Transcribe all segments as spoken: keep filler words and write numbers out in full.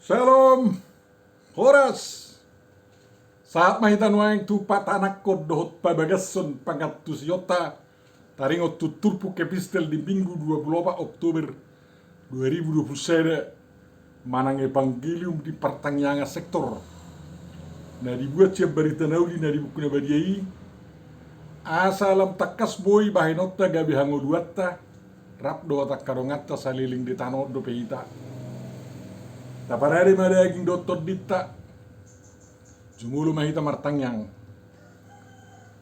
Shalom. Horas. Sahat ma hita nuaeng tu patanangkon dohot pabagashon pangantusionta taringot tu turpuk epistel di Minggu dua puluh opat Oktober dua ribu dua puluh sada, manang Evangelium di partangiangan sektor na dibuat sian Barita na Uli na di Buku na Badia i, asa lam tangkas boi bahenonta gabe hangoluanta rap dohot angka donganta saleleng di tano on dope hita. Taparade ma daging dohot tondinta. Jumolo ma hita martangiang.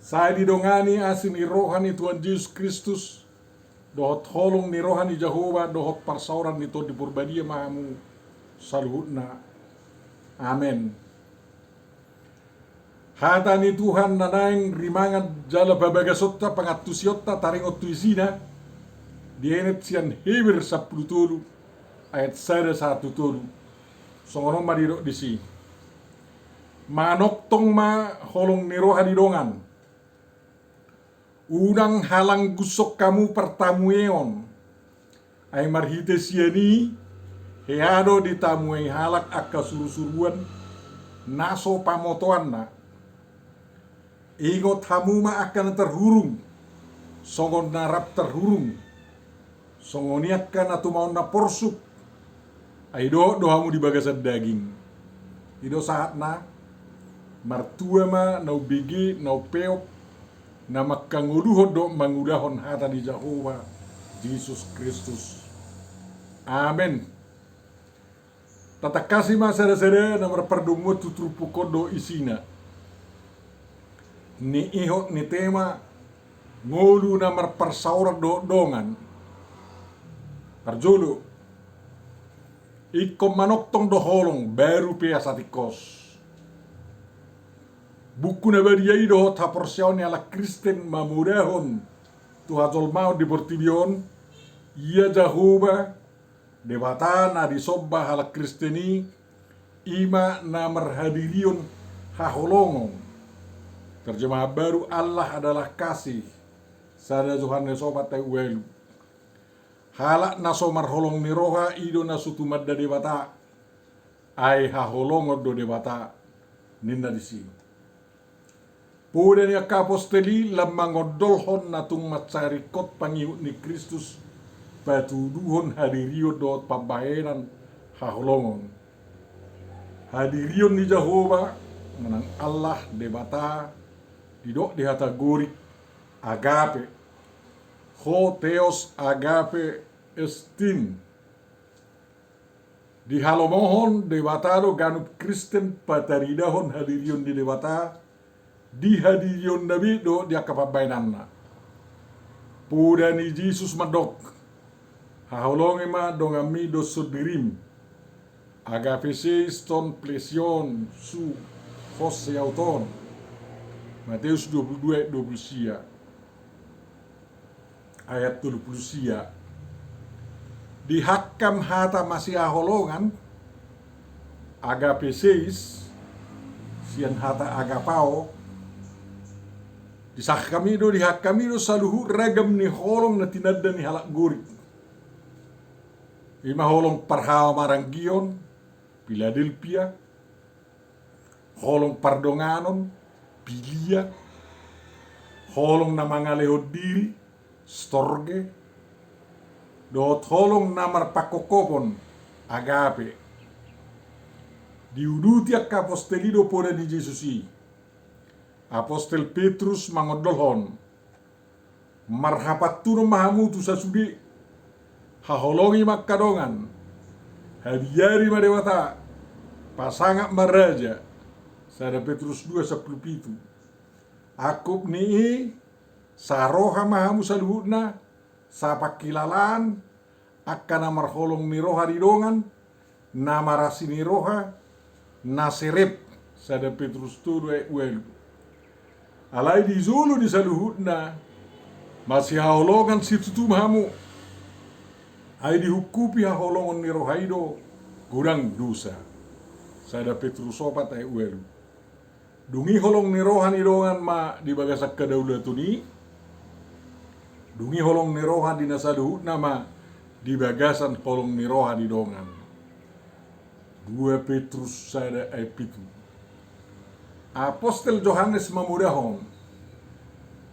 Sai didongani asi ni roha ni Tuhan Jesus Kristus dohot holong ni roha ni Jahowa dohot parsaoran ni Tondi Porbadia ma hamu saluhutna. Amen. Hata ni Tuhan na naeng rimangan jala pabagashonta pangantusionta taringot tu isina, dienet sian Heber sampulu tolu ayat sada sahat tu tolu. Songon on ma didok disi: Manongtong ma holong ni roha ni dongan. Unang halanggushon hamu partamueon. Ai marhite sian i hea do ditamuei halak angka surusuruan na so pamotoanna. Ingot hamu ma angka na tarhurung songon na rap tarhurung, songon i angka na tumaonna porsuk, ai dohot do hamu di bagasan daging. I do sahatna. Martua ma na umbege, na umpeop, na manghangoluhon dohot mangulahon hata ni Jahowa Jesus Kristus. Amen. Tatangkasi ma sada-sada na marpardomuan tu turpuk on dohot isina. Ni ihot ni tema: Ngolu na marparsaoran dohot dongan. Parjolo, ingkon manongtong do holong baru pe asa tingkos. Buku na Badia i dohot haporseaon ni halak Kristen mamodahon tu hajolmaon di portibi on, ia Jahowa, Debata na disomba halak Kristen i, i ma na marhadirion haholongon. Terjemahan baru: Allah adalah kasih, sada Johannes opat ayat ualu. Halak na so marholong ni roha i do na so tumanda Debata, ai haholongon do Debata, ninna disi. Poda ni angka apostel i lam mangondolhon na tung mansai ringkot pangihut ni Kristus patuduhon hadirion dohot pambahenan haholongon. Hadirion ni Jahowa manang Allah Debata didok di hata Gorik agape, ho theos agape estin. Dihalomohon Debata do ganup Kristen pataridahon hadirion ni Debata di hadirionna be dohot di angka pambahenanna. Poda ni Jesus mandok: Haholongi ma donganmi dohot sondirim. Agape seis ton plesion su hos se auton. Mateus dua puluh dua ayat dua puluh sia. Ayat tolu puluh sia. Dihangkam hata masihaholongan, agape seis, sian hata agapao, disangkami do, dihangkami do saluhut ragam ni holong na tinanda ni halak Gorik. I ma holong parhamaranggion, Philadelphia, holong pardonganon, philia, holong na mangalehon diri, storge, dohot holong na marpangkophopon, agape. Diuduti angka apostel i do poda ni Jesus i. Apostel Petrus mangondolhon: Marhapantunon ma hamu tu sasude. Haholongi ma angka dongan. Habiari ma Debata. Pasangap ma raja. Sada Petrus dua sampulu pitu. Angkup ni i, saroha ma hamu saluhutna, sapangkilalaan, angka na marholong ni roha di dongan, na marasi ni roha, na serep, sada Petrus tolu ayat ualu. Alai di jolo ni saluhutna, masihaholongan situtu ma hamu. Ai dihungkupi haholongon ni roha i do godang dosa, sada Petrus opat ayat ualu. Dung i holong ni roha ni dongan ma di bagasan hadaulaton i. Dung i holong ni roha di na saluhutna ma di bagasan holong ni roha ni dongan. Dua Petrus sada ayat pitu. Apostel Johannes mamodahon: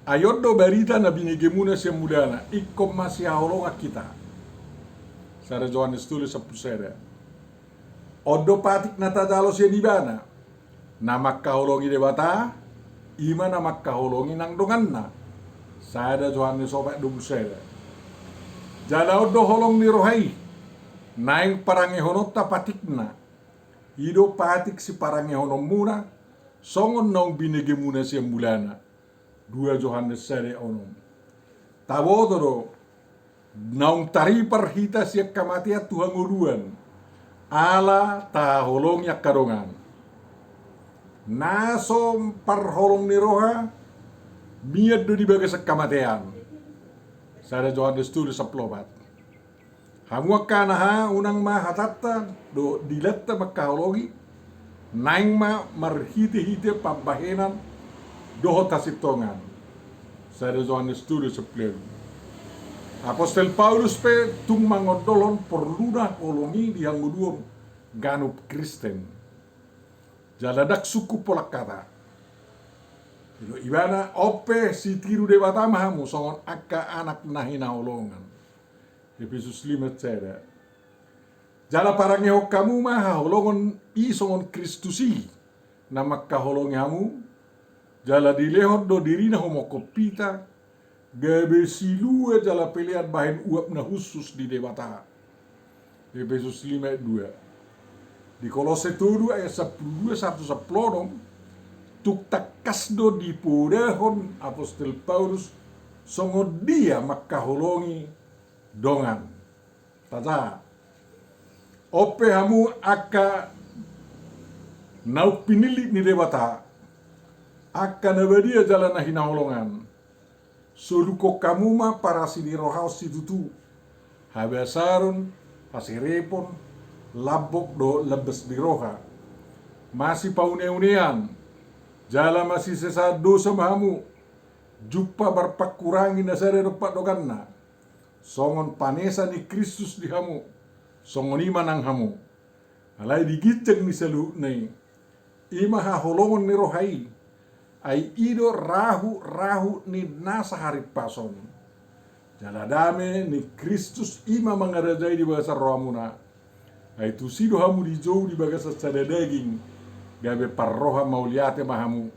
Ai on do barita na binegemuna sian mulana, ingkon masihaholongan hita. Sada Johannes tolu sampulu sada. On do patik na tajalo sian ibana, na mangkaholongi Debata, i ma na mangkaholongi nang donganna. Sada Johannes opat dua pulu sada. Jala on do holong ni roha i, naeng parangehononta patikna. I do patik siparangehononmuna, songon naung binegemuna sian mulana. Dua Johannes sada onom. Taboto do, naung taripar hita sian hamatean tu hangoluan, ala tahaholongi angka dongan. Na so parholong ni roha, mian do di bagasan hamatean. Sada Johannes tolu sampulu opat. Hamu angka anaha, unang ma hatanta dohot dilanta mangkaholongi, naeng ma marhitehite pambahenan dohot hasintongan. Sada Johannes tolu sampulu ualu. Apostel Paulus pe tung mangondolhon porluna holong i di hangoluan ganup Kristen. Jala ndang sungkun pola hata. Didok ibana, on pe sitiru Debata ma hamu songon angka anak na hinaholongan. Efesus lima sada. Jala parangehon hamu ma haholongon i songon Kristus i na mangkaholongi hamu, jala dilehon do dirina humophop hita, gabe silua jala pelean bahen uap na hushus di Debata. Efesus lima ayat dua. Di Kolose tolu ayat sampulu dua sahat tu sampulu onom, tung tangkas do dipodahon Apostel Paulus songon dia mangkaholongi dongan. Taja. On pe hamu angka naung pinillit ni Debata, angka na badia jala na hinaholongan. Solukhon hamu ma parasi ni roha on situtu, habasaron, haserepon, lambok dohot lambas ni roha. Masipauneaunean, jala masisesaan dosa ma hamu, jumpa marpangkurangi na sada dompak donganna. Songon panesa ni Kristus di hamu, songon i ma nang hamu. Alai di ginjang ni saluhutna i, i ma haholongon ni roha i, ai i do rahurahu ni nasa harimpason. Jala dame ni Kristus i ma mangarajai di bagasan rohamuna. Ai tusi do hamu dijou di bagasan sada daging, gabe parroha mauliate ma hamu.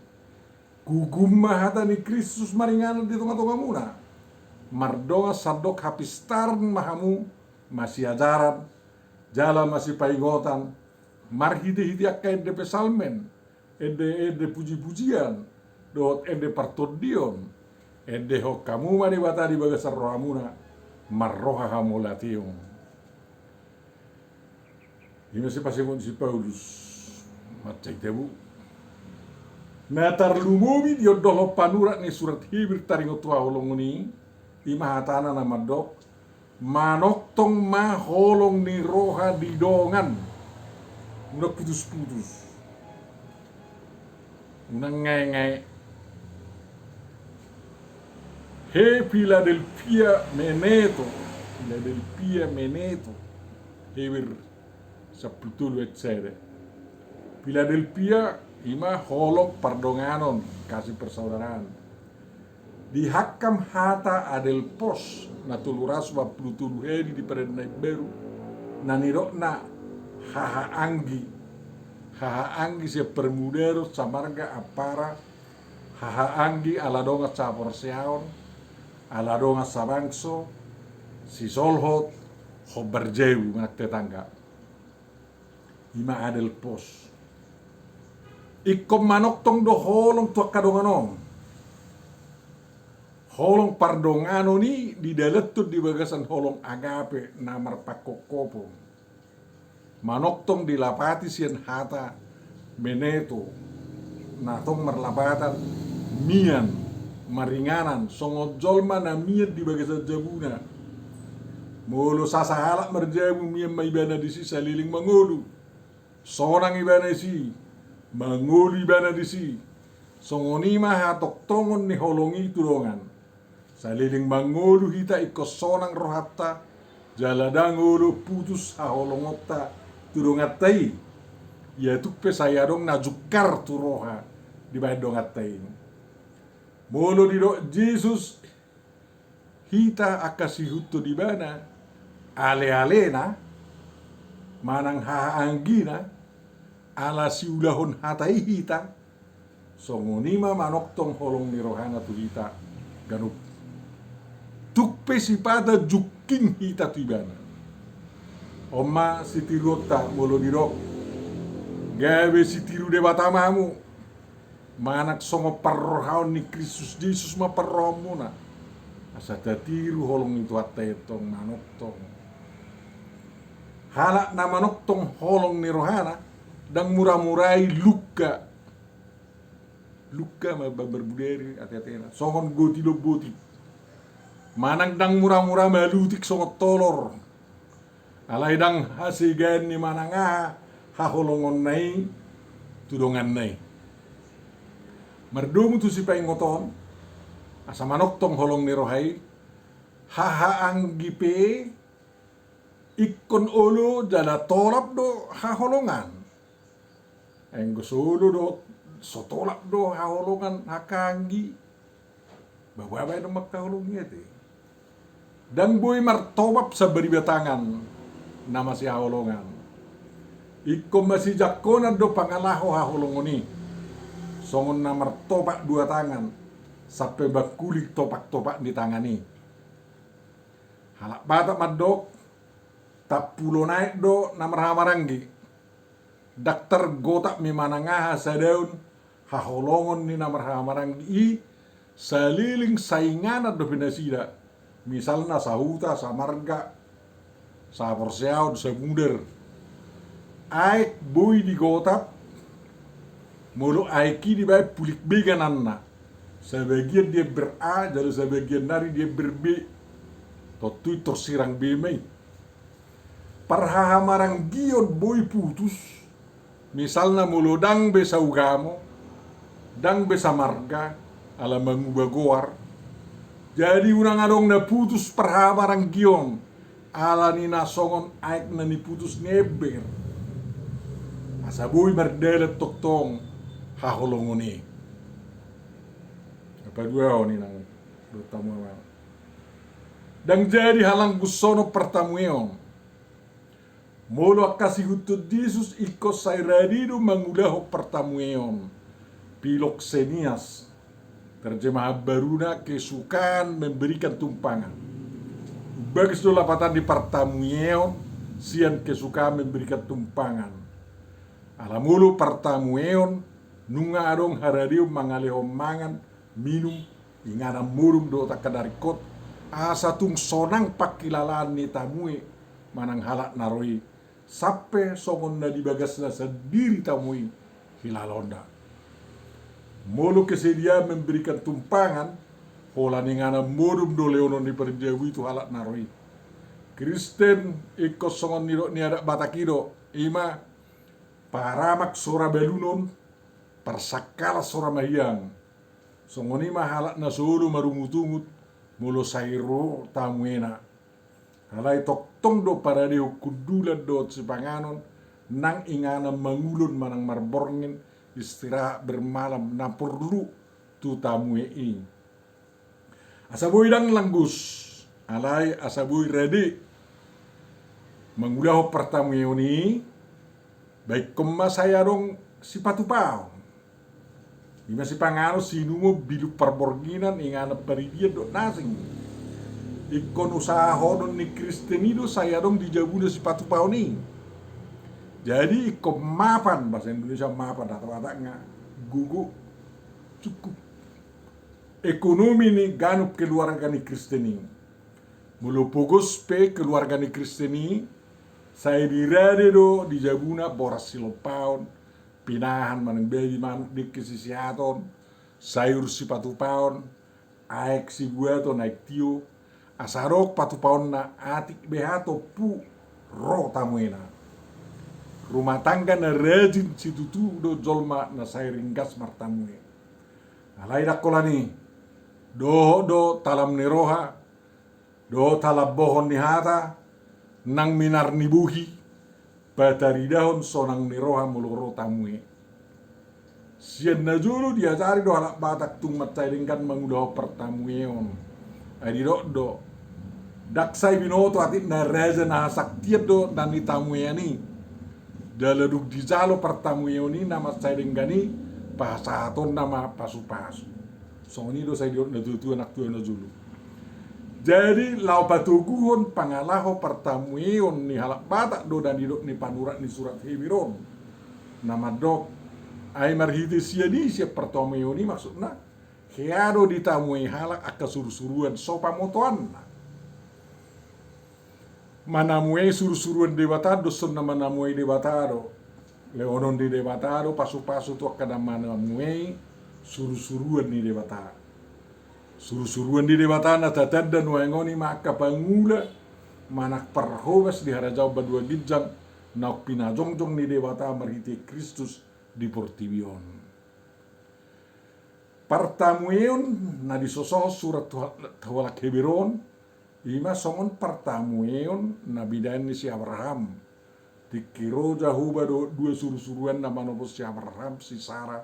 Gugum ma hata ni Kristus maringanan di tongatongamuna. Mardongan sandok hapistaran ma hamu masiajaran, jala masipaingotan, marhitehite angka ende psalmen, endeende pujipujian, dohot ende partondion. Endehon hamu ma Debata di bagasan rohamuna, marroha hamauliateon. I ma sipasahaton ni si Paulus. Mansai tabu. Na tarlumobi diondolhon panurat ni surat Heber taringot tu haholongon i, i ma hatana na mandok: Manongtong ma holong ni roha di dongan. Unang putusputus. Unang ngaengae. He Philadelphia Meneto. Philadelphia Meneto. Heber sampulu tolu ayat sada. Philadelphia i ma holong pardonganon, kasih persaudaraan. Di hangkam hata Adelphos na tolu ratus opat pulu tolu hali di Padan na Imbaru, na nidokna hahaanggi. Hahaanggi sian parmudaron, samarga, ampara, hahaanggi ala dongan sahaporseaon, ala dongan sabangso, sisolhot, hombar jabu, manang tetangga. I ma Adelphos. Ingkon manongtong do holong tu angka dongan on. Holong pardonganon i didalanhon di bagasan holong agape na marpangkophopon. Manongtong dilapati sian hata meneto, na tong marlapatan mian, maringanan, songon jolma na mian di bagasan jabuna. Molo sasahalak marjabu, mian ma ibana disi saleleng mangolu. Sonang ibana disi, mangolu ibana disi. Songon i ma hatongtongon ni holong i tu dongan. Saleleng mangolu hita ingkon sonang rohanta, jala ndang olo putus haholongonta tu donganta i. Ia tung pe sai adong na jungkar tu roha dibaen donganta i. Molo didok Jesus hita angka siihuthon ibana, alealena manang hahaanggina, ala siulahon hata i hita, songon i ma manongtong holong ni rohana tu hita ganup. Tung pe sipata jungking hita tu ibana. On ma sitiruonta molo didok gabe sitiru Debata ma hamu, manang songon parrohaon ni Kristus Jesus ma parrohaonmuna, asa tatiru holong ni Tuhanta i tong manongtong. Halak na manongtong holong ni rohana, ndang muramurai lungka. Lungka ma bambar budari ateatena, songon goti lombotik. Manang ndang muramura malutik songon tolor. Alai ndang hasegaan ni manang aha haholongonna i tu donganna i. Mardomu tu sipaingot on, asa manongtong holong ni roha i, hahaanggi pe ingkon olo jala tolap do haholongan. Anggo so olo do, so tolap do haholongan hahaanggi, baboa baen do mangkaholongi ate. Ndang boi martopap sambariba tangan na masihaholongan. Ingkon masijangkonan do pangalaho haholongon i, songon na martopap dua tangan sampe mangkuling topaktopak ni tangan i. Halak Batak mandok, tampulon aek do na marhahamaranggi. Ndang targotap mi manang aha sadaon haholongon ni na marhahamaranggi i, saleleng sainganan dope nasida. Misalna sahuta, samarga, saporseaon, samudar. Aek boi digotap molo aek i dibaen pulik be gananna. Sabagian di ember A jala sabagian nari di ember B. Tontu i torsirang be ma i. Parhahamaranggion boi putus, misalna molo ndang be saugamo, ndang be samarga, ala manguba goar. Jadi unang adong na putus parhahamaranggion ala ni na songon aek na niputus ni ember. Asa boi mardalan tongtong haholongon i. Paduahon i nang dohot hamu amang. Ndang jadi halanggusonon partamueon. Molo angka siihuthon Jesus ingkon sai rade do mangulahon partamueon, piloxenias. Terjemahan baruna kesukaan memberikan tumpangan. Umbagas do lapatan ni partamueon sian kesukaan memberikan tumpangan. Ala molo partamueon nunga adong haradeon mangalehon mangan, minum, inganan modom dohot angka na ringkot, asa tung sonang pangkilalaan ni tamue manang halak na ro i, sampe songon na di bagasna sandiri tamue i hilalaonna. Molo kesediaan memberikan tumpangan, holan inganan modom do lehonon ni parjabu i tu halak na ro i. Kristen ingkon songon nidok ni adat Batak i do, i ma paramak so ra balunon, parsangkalan so ra mahiang. Songon i ma halak na so olo marungutungut molo sai ro tamuena. Alai tongtong do paradehon hundulan dohot sipanganon nang inganan mangulon manang marborngin, istirahat bermalam na porlu tu tamue i. Asa boi ndang langgus, alai asa boi rade mangulahon partamueon i, ba ingkon ma sai adong sipatupaon. I ma sipanganon, siinumon, biluk parbornginan, inganan paridian dohot na asing. Ingkon usahahonon ni Kristen i do sai adong di jabuna sipatupaon i. Jadi ingkon mapan, bahasa Indonesia mapan, atau atakna gogo, cukup. Ekonomi ni ganup keluarga ni Kristen i. Molo pogos pe keluarga ni Kristen i, sai dirade do di jabuna boras silompaon, pinahan manang babi manuk dengke sisihaton, sayur sipatupaon, aek sibuaton, aek tio, asa adong patupaonna atik beha tompu ro tamuena. Rumah tangga na rajin situtu do jolma na sai ringgas martamue. Alai ndang holan i, dohot do talam ni roha, dohot halambohon ni hata, nang minar ni bohi, pataridahon sonang ni roha molo ro tamue. Sian na jolo diajari do halak Batak tung mansai denggan mangulahon partamueon. Ai didok do, ndang sai binoto atik na raja na hasaktian do na nitamuean i. Jala dung dijalo partamueon i na mansai denggan i, pasahatonna ma pasupasu. Songon i do sai didok na tuatua, nang tua na jolo. Jadi laho patoguhon pangalaho partamueon ni halak Batak do na nidok ni panurat ni surat Heber on. Na mandok, ai marhite sian i, sian partamueon i maksudna, hea do ditamue halak angka surusuruan so pamotoanna. Manamuei surusuruan Debata, doshon na manamuei Debata do. Lehonon ni Debata do pasupasu tu angka na manamuei surusuruan ni Debata. Surusuruan ni Debata na tatanda nuaeng on i ma angka pangula manang parhobas di harajaon banua ginjang, naung pinajongjong ni Debata marhite Kristus di portibi on. Partamueon na disosohon surat tu ha-, tu halak Heber on, i ma songon partamueon na binahen ni si Abraham. Tingki ro Jahowa dohot dua surusuruanna manopot si Abraham, si Sara,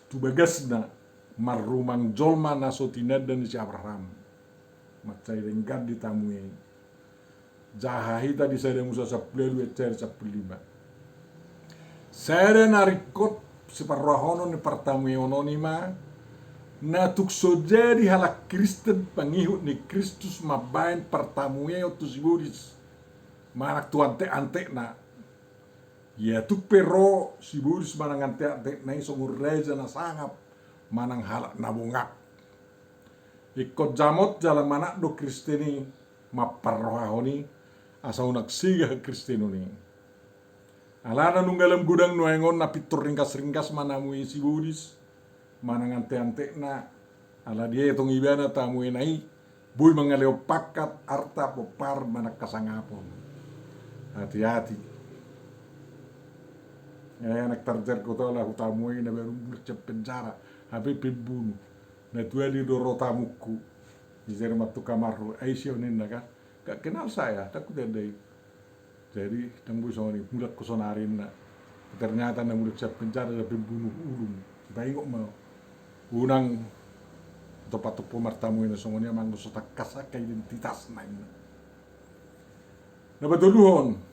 tu bagasna marrumang jolma na so tinanda ni si Abraham. Mansai denggan ditamue. Jaha hita di Sada Musa sampulu ualu ayat sada sampulu lima. Sada na ringkot siparrohahonon ni partamueon on i ma, na tung so jadi halak Kristen pangihut ni Kristus mambahen partamueon tu sibolis manang tu antekantekna. Ia tung pe ro sibolis manang antekantekna i songon raja na sangap manang halak na bongak. Ingkon jamot jala manat do Kristen i mamparrohahon i, asa unang sega hakristenon i. Alana nunga lam godang nuaeng on na pintor ringgasringgas manamuei sibolis manang antekantekna, ala dietong ibana tamuena i boi mangalehon pangkat, arta, pompar manang hasangapon. Hati-hati. Eh, anak tarjar kota lah hutamuei na baru mulak sian penjara, hape pembunuh. Na tuali do ro tamungku. Dijar ma tu kamarhu, ai sia ninna kan. Gak kenal saya, takut ada i. Jadi, ndang boi songon i, mulak ho sonari ninna. Ternyata na mulak sian penjara, na pembunuh ulung. Dipaingot ma. Unang topa-topa martamuei na songon i, amang, so tangkas angka identitasna ninna. Na patoluhon.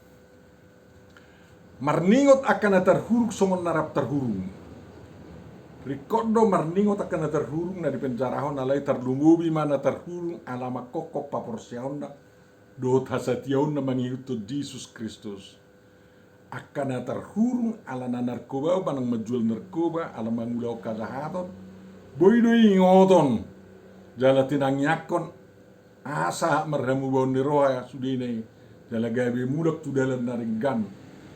Marningot angka na tarhurung songon na rap tarhurung. Ringkot do marningot angka na tarhurung na dipenjarahon, alai tarlumobi ma na tarhurung ala mangkophop haporseaonna dohot hasatiaonna mangihuthon Jesus Kristus. Angka na tarhurung ala na narkoba manang manjual narkoba, ala mangulahon hajahaton, boi do iingoton jala tinangiangkon, asa marhamubaon ni roha sudena i, jala gabe mulak tu dalan na denggan,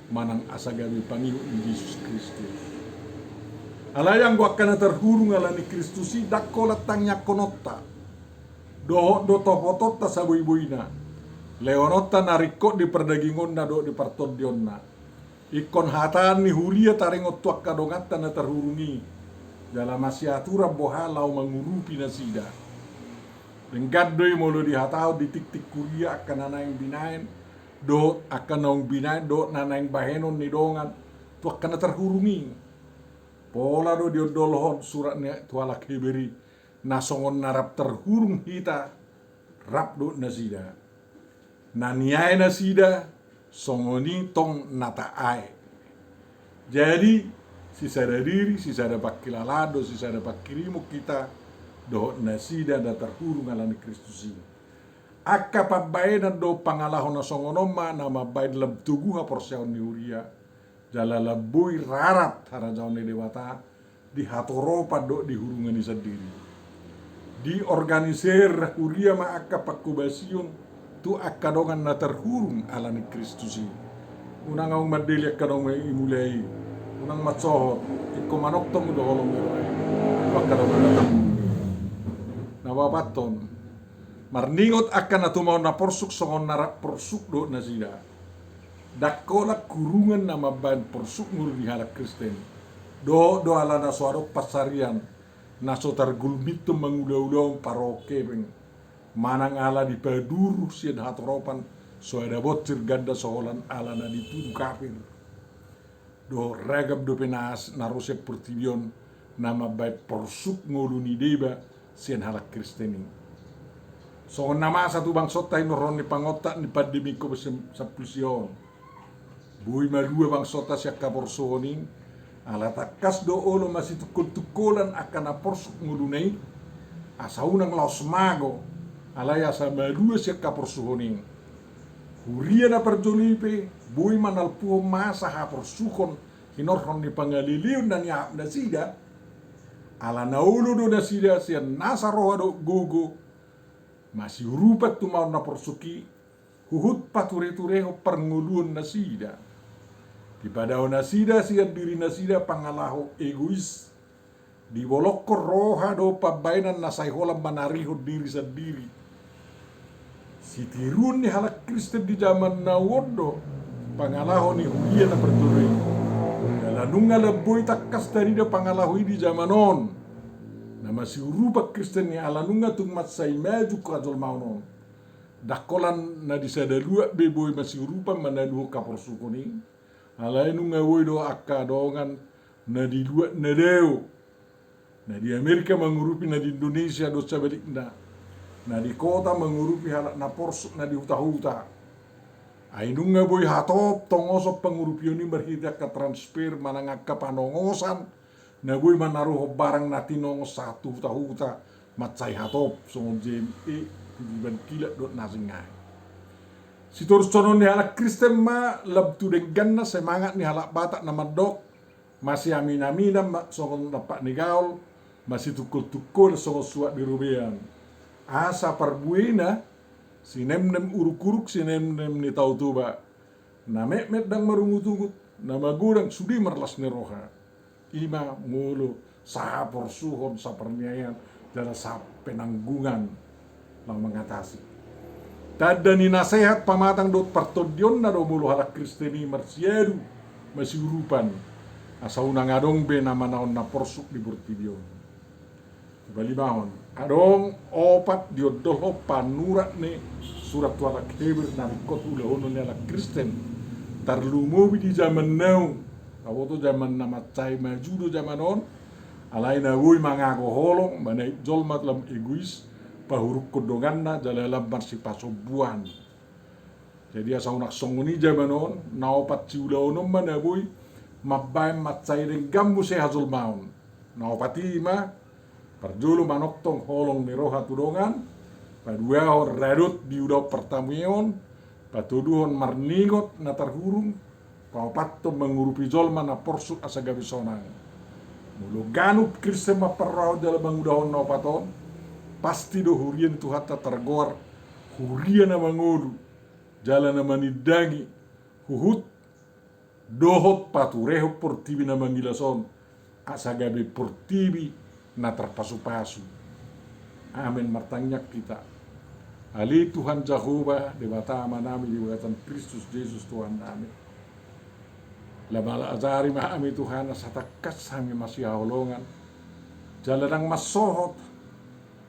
manang asa gabe pangihut ni Jesus Kristus. Alai anggo angka na tarhurung ala ni Kristus i, ndang holan tangiangkononta dohot do topotonta saboiboina, lehononta na ringkot di pardagingonna dohot di partondionna. Ingkon hataan ni huria taringot tu angka donganta na tarhurung i, jala masiaturan boha laho mangurupi nasida. Denggan do i molo dihatahon di tingting huria angka na naeng binahen dohot angka naung binahen dohot na naeng bahenon ni dongan tu angka na tarhurung i. Pola do diondolhon surat ni tu halak Heber i, na songon na rap tarhurung hita rap dohot nasida. Na niae nasida, songon i tong na taae. Jadi, sisada diri, sisada pangkilalaan dohot sisada pangkirimon hita dohot nasida na tarhurung ala ni Kristus i. Angka pambahenan dohot pangalaho na songon on ma na mambahen lam togu haporseaon ni huria, jala lam boi rarat harajaon ni Debata di hatoropan dohot di hurungan i sandiri. Diorganisir huria ma angka pangkobasion tu angka dongan na tarhurung ala ni Kristus i. Unang ahu mandele angka dongan i mulai, unang mansohot, ingkon manongtong do holong ni roha i tu angka dongan na tarhurung i. Na paopathon, marningot angka na tumaon na porsuk songon na rap porsuk dohot nasida. Ndang holan hurungan na mambahen porsuk molo di halak Kristen. Dohot do ala na so adong pansarian na so targulmithon mangulaulahon parrohahon hepeng, manang ala dipaduru sian hatoropan So adapot sirganda so holan ala na ditudu kafir dohot ragam dope na ro sian portibi on na mambahen porsuk ngolu ni deba sian halak Kristen i. Songon na masa tu bangsonta hinorhon ni pangontak ni pandemi Covid sampulu sia on, boi malua bangsonta sian haporsuhon i. Ala tangkas do olo masitungkoltungkolan angka na porsuk ngoluna i, asa unang laos mago, alai asa malua sian haporsuhon i. Huria na parjolo i pe boi manalpuhon masa haporsuhon hinorhon ni pangaleleon na niahap nasida. Ala na olo do nasida sian nasa roha dohot gogo masiurupan tumaon na porsuk i, huhut patureturehon parngoluon nasida. Dipadao nasida sian diri nasida pangalaho egois, dibolongkon roha dohot pambahenan na sai holan manarihon diri sandiri. Sitiruon ni halak Kristen di jaman na uli on do pangalaho ni huria na parjolo i. Ala nunga lam boi tangkas tarida pangalaho i di jaman on na masiurupan Kristen i, ala nunga tung mansai maju hajolmaon on. Ndang holan na di sada luat be boi masiurupan manaluhon haporsuhon i, alai nunga boi do angka dongan na di luat na dao, na di Amerika mangurupi na di Indonesia dohot sabalikna, na di kota mangurupi halak na porsuk na di hutahuta. Ai nunga boi hatop tongoson pangurupion i marhite angka transfer manang angka panongosan na boi manaruhon barang na tinongos sahat tu hutahuta mansai hatop songon J M E, Pidie Bangkilan dohot na asing nai. Sitorushonon ni halak Kristen ma lam tu dengganna semangat ni halak Batak na mandok, masiaminaminan ma songon lampak ni gaol, masitungkoltungkolan songon suhat di robean. Asa parbuena sinemnem uruk-uruk, sinemnem ni Tao Toba. Na metmet ndang marungutungut, na magodang sude marlas ni roha. I ma molo sahaporsuhon, saparniaean jala sapenanggungan laho mangatasi. Tanda ni na sehat pamatang dohot partondionna do molo halak Kristen i marsiadu masiurupan, asa unang adong be na manaon na porsuk di portibi on. Palimahon, adong opat diondolhon panurat ni surat tu halak Heber na ringkot ulahonon ni halak Kristen, tarlumobi di jaman now. Taboto jaman na mansai maju do jaman on, alai na boi mangago holong, manaip jolma lam egois, pahurukkon donganna jala lam marsipasombuan. Jadi asa unang songon i jaman on, na opat siulahonon ma na boi mambahen mansai denggan muse hajolmaon. Na opat i ma, parjolo manongtong holong ni roha tu dongan, paduahon radot di ulaon partamueon, patoluhon marningot na tarhurung, paopathon mangurupi jolma na porsuk asa gabe sonang. Molo ganup Kristen mamparrohahon jala mangulahon na opat on, pasti do huria ni Tuhanta targoar huria na mangolu jala na manindangi, huhut dohot paturehon portibi na mangilas on, asa gabe portibi na tarpasupasu. Amen. Martangiang hita. Ale Tuhan Jahowa, Debata Amanami di bagasan Kristus Jesus Tuhannami, lam ala ajari ma hami Tuhan, asa tangkas hami masihaholongan jala ndang mansohot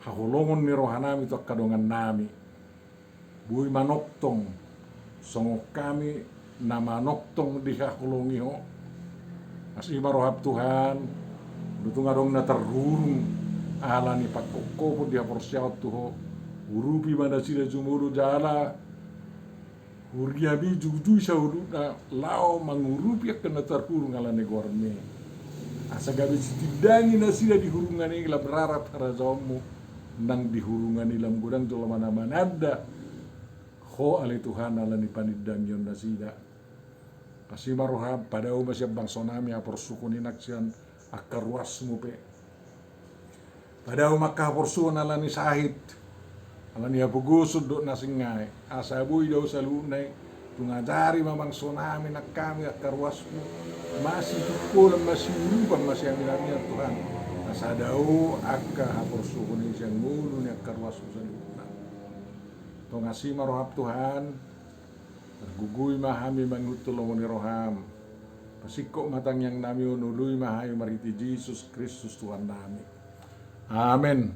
haholongon ni rohanami tu angka dongannami. Boi manongtong songon hami na manongtong dihaholongi Ho. Asi ma roham Tuhan, molo tung adong na tarhurung ala ni pangkophopon di haporseaon tu Ho, urupi ma nasida jumolo jala huriami jujui saluhutna laho mangurupi angka na tarhurung ala ni goarmi. Asa gabe sitindangi nasida di hurungan i lam rarat harajaonmu, nang di hurungan i lam godang jolma na mananda Ho ale Tuhan ala ni panindangion nasida. Asi ma roham, padao ma sian bangsonami haporsuhon i nang sian angka ruasmu pe. Padao ma angka haporsuhon ala ni sahit, ala ni hapogoson dohot na asing nai. Asa boi dao saluhutna i, tung ajari ma bangsonami nang hami angka ruasmu, masitungkolan, masiurupan, masiaminaminan Tuhan. Asa dao angka haporsuhon i sian ngolu ni angka ruasmu saluhutna. Tong asi ma roham Tuhan, targogoi ma hami mangihuthon lomo ni roham. Pasingkop ma tangiangnami on, oloi ma hami marhite Jesus Kristus Tuhannami. Amen.